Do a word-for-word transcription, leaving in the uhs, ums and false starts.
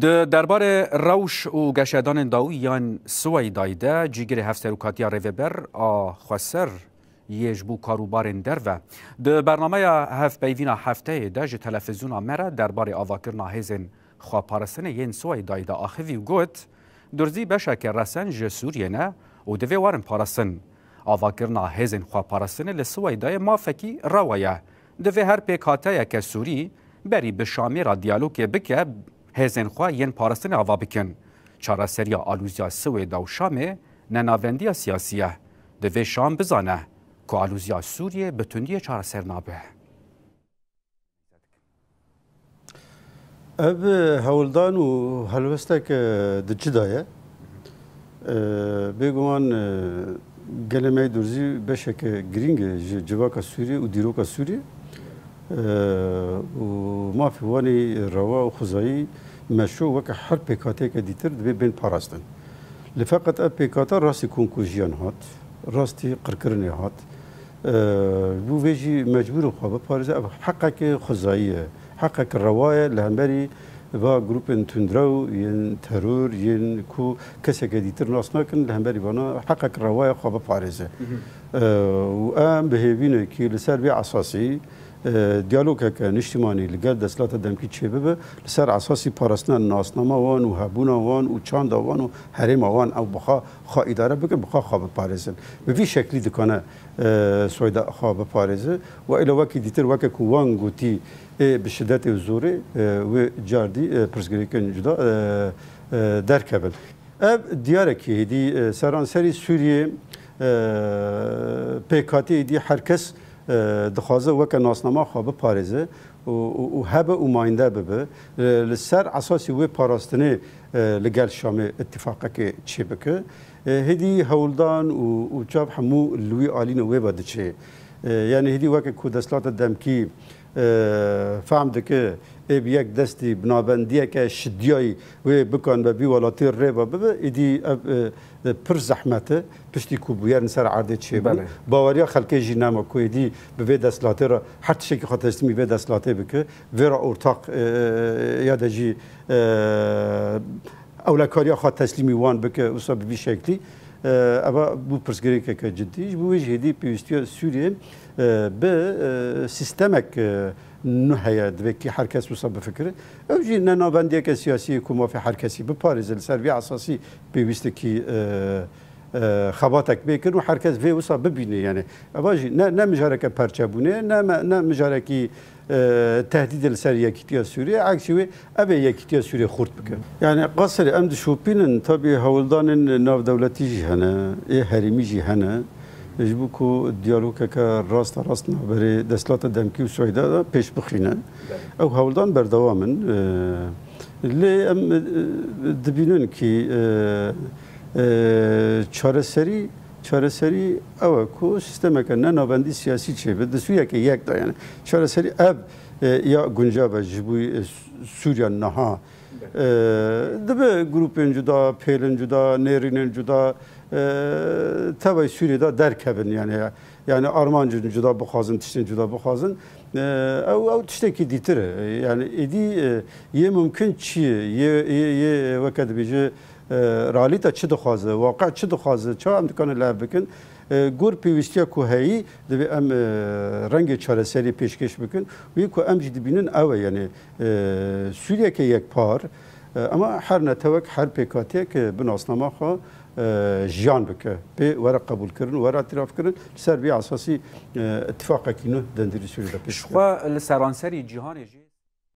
Di derbarê rewş û geşedanên dawî yan Siweydayê de cîgirê Hevserokatiya Rêveber a Xweser yê ji bo karûbarên derve di bernameya hevpeyvîna hefteyê de ji televîzyona me re derbarê avakirina hêzên xweparastinê yên Siweydayê de axivî û got, Durzî beşeke resen ji Sûriyê ne û divê werin parastin. Avakirina hêzên xweparastinê li Siweydayê mafekî rewa ye. Divê her pêkhateyeke Sûrî berî bi Şamê re diyalogê bike, hêzên xwe yên parastinê ava bikin. Çareseriya alûziya Siwêda û Şamê nenavendiya siyasî ye. Divê Şam bizane ku alûziya Sûriyê bi tundiyê çareser nabe. Ev hewldan û helwestek, e, di çi de ye? E, bêguman, e, gelê me yê Durzî beşeke girîng e ji civaka Sûriyê û dîroka Sûriyê. E, û mafê wan ê rewa û xwezayî meşrû weke her pêkhateyeke dîtir divê bên parastin. Lê feqet ev pêkhate rastî komkujiyan hat, rastî qirkirinê hat. E, ji bo vê jî mecbûr in xwe biparêze, ev heqeke xwezayî ye. Heqeke rewa ye li hemberî va grûpên tundrew, yên teror, yên ku keseke dîtir nas nakin, li hemberî vana heqeke rewa ye xwe biparêze. E, û em bi hêvî ne kî li ser vê esasî, e, diyalogeke niştimanî li gel desthilata demkî çêbibe, li ser esasî parastina nasnama wan û hebûna wan û çanda wan û herêma wan ew bi xwe, xwe îdare bikin, bi xwe, xwe biparêzin. Bi vî şeklî dikane, e, Swêda xwe biparêze. Û êla wekî dîtir, weke ku wan gotî, ê bi şidetê û zorê, e, wê car dî, e, pirsgirêkên cuda, e, e, derkevin. Ev diyarekî hêdî, e, seranserî Sûriyê, e, pêkhatî hêdî her kes, e, dixwaze weke nasnama xwe biparêze û, û, û hebe û mayînde bibe. E, li ser esasî wê parastinê, e, li gel Şamê îtîfaqekê çêbike. E, hêdî hewldan û, û çav hemû li wî alî ne wê ve diçe. E, yanî hêdî weke ku desthilata demkî, e, fehm dike, ê bi yek destî bi navendiyeke şidiyayî wê bikan be vî welatî rê ve bibe, êdî ev, e, e, pir zehmet e. Piştî ku bûyer li ser erdê çêbû, Belê. baweriya xelkê jî nema ku êdî bi vê desthilatê re her tiştekî xwe teslîmî vê desthilatê bike. Vê re ortaq, e, ya de jî, e, ewlekariya xwe teslîmî wan bike, wisa bi vî şeklî, e, eva bû pirsgirêkeke cidî. Ji bo wê jî hêdî pêwîstiya Sûriyê, e, bi, e, sîstemek, e, nû heye, divê kî her kes wisa bifikire. Ew jî ne navendiyeke siyasî ye ku mafê her kesî biparêze, li ser vî esasî pêwîstekî, e, e, xebatek bê kirin û her kes vê wisa bibîne. Yanî eva jî ne, ne mijareke perçebûnê ye, ne me-, ne mijarekî, e, tehdîdê li ser yekîtiya Sûriyê. Eksî wê ev ê yekîtiya Sûriyê xurt bike. Yanî qasirê em dişopînin, tabî hewldanên navdewletî jî hene, ê herêmî jî hene. Ji bo ku diyalogeke rasta rast navberê desthilata demkî û Swêda de pêş bixîne. Ew hewldan berdewam in. E, lê em, e, dibînin kî, e, e, çareserî, çareserî ew e ku sîstemeke ne navendî siyasî çêbe di Sûriyeke yek de, yanî çareserî ev, e, ya guncav e ji bo, e, Sûriya niha. E, dibe grûpên cuda, pêlên cuda, nêrînên cuda, e, tevayî Sûriyê de derkevin, yanî, yanî armancên cuda bixwazin, tiştên cuda bixwazin. E, ew, ew tiştekî dîtir e. Yanî êdî, e, yê mumkin çi ye? Yê, yê, yê weke dibêje, e, realîte çi dixwaze, waqe çi dixwaze, çawa em dikarin li hev bikin? E, gor pêwîstiya ku heyî, divê em, e, rengê çareserî pêşkêş bikin. Wê ku em jî dibînin ew e, yanî, e, Sûriyeke yekpar, e, ema her netewek, her pêkhatiyek, e, bi nasnama xwe, e, jiyan bike. Pê were qebûlkirin, were îtirafkirin, li ser vî esasî, e, îtîfaqekî nû dendîrî Sûriyê de pêş Ji bike. xwe li seranserî cîhanê jî